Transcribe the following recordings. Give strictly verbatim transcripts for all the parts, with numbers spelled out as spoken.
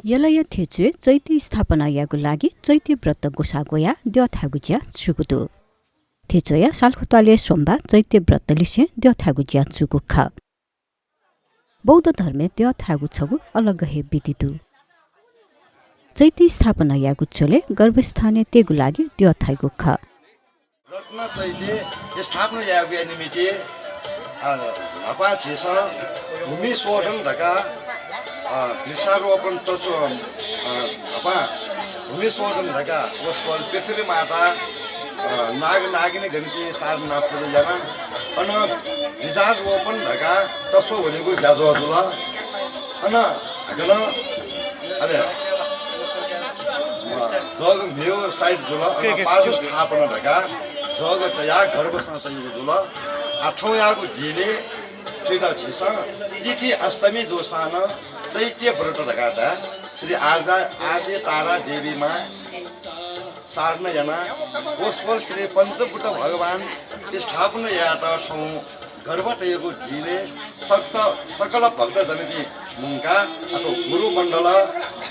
यलया थेच्वय् चैत्य स्थापनायागु लागि चैत्य व्रत ग्वसाः ग्वयाः द्यः थायेगु ज्या जूगु दु। थेच्वया सालखुत्वालय् सोमबाः चैत्य व्रत लिसें द्यः थायेगु ज्या जूगु खः। बौद्ध धर्मय् द्यः थायेगु छगू अलग हे विधि दु। चैत्य स्थापनायागु झ्वलय् गर्भस्थानय् तयेगु लागि द्यः थाइगु खः। रत्न चैत्य स्थापना यायेगुया निमित्त, अ, न्हापा झीसं भूमि शोधन धकाः, अ, वृक्षारोपण तच्वः, अ, न्हापा भूमि शोधन धकाः वसपोल पृथ्वी माता, अ, नाग नागिनी गणपिं सारनाथ पूजा याना। अन बीजारोपण धकाः तच्वः वनेगु ज्याझ्वः जुल। अन हाकनं, अले, अ, जग म्हेगु site जुल, अन पादु स्थापना धकाः जग तयाः गर्भसं तयागु जुल। आः थौंयागु दिनय् थुइत झीसं तिथि अष्टमी जूसां नं चैत्य व्रत धकाः धाये। श्री आर्या, आर्य तारा देवी मां सारना यानाः वसपोल श्री पञ्चबुद्ध भगवान स्थापना यायेत थौं गर्भ तयेगु दिनय् सकल, सकल भक्तजनपिं मुंकाः अथवा गुरुमण्डल,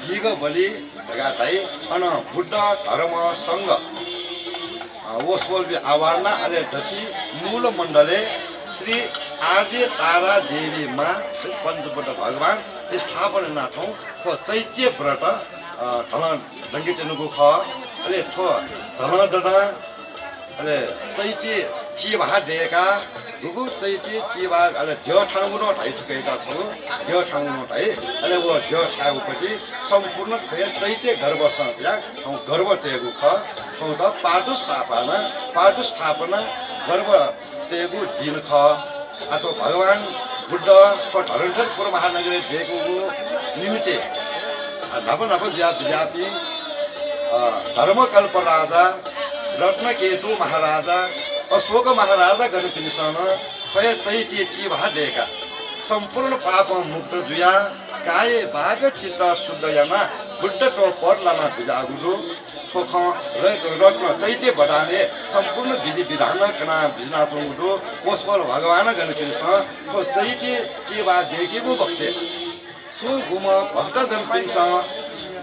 दीघ बलि धकाः धाइ। अन बुद्ध धर्म संघ, अ, वसपोलपिं आवारना, अले दथि मूल मण्डलय् श्री आर्य तारा देवी मां पञ्चबुद्ध भगवान स्थापना यानाः थौं थ्व चैत्य व्रत, अ, धलं दंके त्यनागु खः। अले थ्व धलं दनाः अले चैत्य चिभाः दय्काः, गुगु चैत्य चिभाः, अले द्यः थानागु नं धाइ, थुकियात छगू द्यः थानागु नं धाइ। अले व द्यः थायेगुपति सम्पूर्ण थ्व हे चैत्य गर्भसं तयाः थौं गर्भ तयेगु खः। थौंयात पादु स्थापना, पादु स्थापना गर्भ तयेगु दिं खः। आः थ्व भगवान बुद्ध थ्व धरणीधरपुर महानगरय् दय्कूगु निमित्त, अ, न्हापा न्हापा जुयाः बिज्याःपिं, अ, धर्मकल्प राजा, रत्नकेतु महाराजा, अशोक महाराजा गणपिन्सं नं थ्व हे चैत्य चिभाः दय्काः सम्पूर्ण पापं मुक्त जुयाः काय वाक् चित्त शुद्ध यानाः बुद्धत्व पद लानाः बिज्याःगु दु। थ्व खँ र-, रत्न चैत्य बडानय् सम्पूर्ण विधि विधानं कनाः बिज्यानाच्वंगु दु। वसपोल भगवान गणपिन्सं थ्व चैत्य चिभाः दय्केगु बखतय् सुं गुम्ह भक्तजनपिन्सं,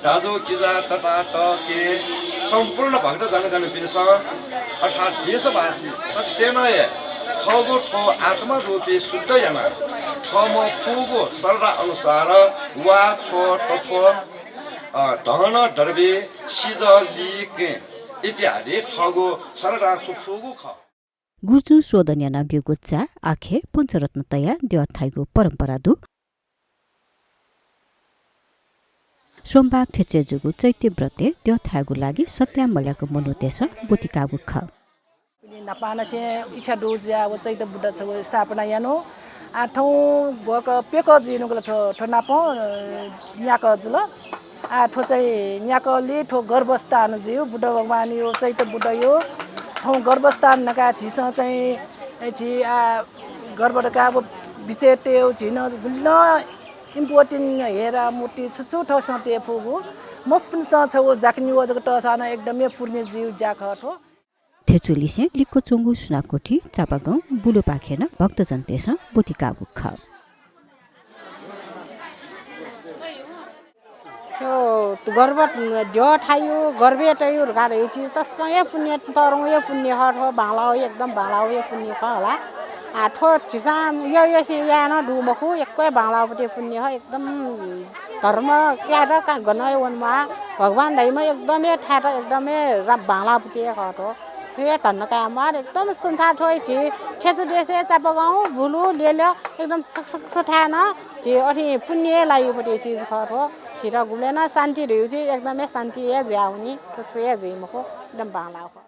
दाजु किजा तता तके, सम्पूर्ण भक्तजनगणपिन्सं अर्थात् देशवासी सकसिनं हे थःगु थ्व आत्मा रूपी शुद्ध यानाः थःम्हं फुगु श्रद्धा अनुसार वा, छ्व, तछ्व, अ, धन, द्रव्य, सिजः, लि, कें इत्यादि थःगु श्रद्धां छु फुगु खः। गुरुजुं शोधन यानाः ब्यूगु चाय्, आखे, पञ्चरत्न तयाः द्यः थाइगु परम्परा दु। सोमबाः थेच्वय् जूगु चैत्य व्रतय् द्यः थायेगु लागि सत्या मल्याक मनूतय्सं ब्वति काःगु खः। न्हापांनिसें इच्छा दुगु जुयाः व चैत्य बुद्ध छगू स्थापना यानु। आः थौं ग्वःक प्यकः जुइनुगु ला थ्व, थ्व नापं, अ, न्याकः जुल। आः थ्व चाहिँ न्याकःलि थ्व गर्भस्थान जुइ बुद्ध भगवानयो, चैत्य बुद्धयो। थौं गर्भस्थान धकाः झीसं चाहिँ, ए, झी आः गर्भ धकाः व बिचय् तयेगु झी नं गुलि नं important हेरा मूर्ति छु छु थःसं तये फुगु। मफुपिन्सं छगू जाकि निगू जक तःसां नं एकदम हे पुण्य जुइगु ज्या खः थ्व। थेच्वलिसें लिक्क च्वंगु सुनाकोठी, चापागाउँ, बुलुपाखें नं भक्तजनतय्सं ब्वति काःगु खः। थ्व गर्भ द्यः थायु, गर्भय् तयु धकाः धइगु चिज तसकं हे पुण्य, तःधंगु हे पुण्य खः। थ्व बांलाःगु, एकदम बांलाःगु हे पुण्य खः हला। आः थ्व झीसं यःयसें याये नं दु मखु, यक्व हे बांलाःगु पति पुण्य खः। एकदम धर्म क्यायेत का गनं हे वनेमाः। भगवान धाइम्ह एकदम हे थायेत एकदम हे रा-, बांलाःगु पति हे खः थ्व। थ्व हे धन्दा कायेमाः। एकदम संसार थ्व हे झी थेचु देशय् चापागाउँ, बुलु, ल्यल्यः एकदम सकसक थाय् नं झी अथे पुण्य हे लाइगु पति चिज खः थ्व। झीत गुबलें नं शान्ति धइगु चिज एकदम हे शान्ति हे जुयावनी। थ्व छुं हे जुइ मखु, एकदम बांलाःगु खः।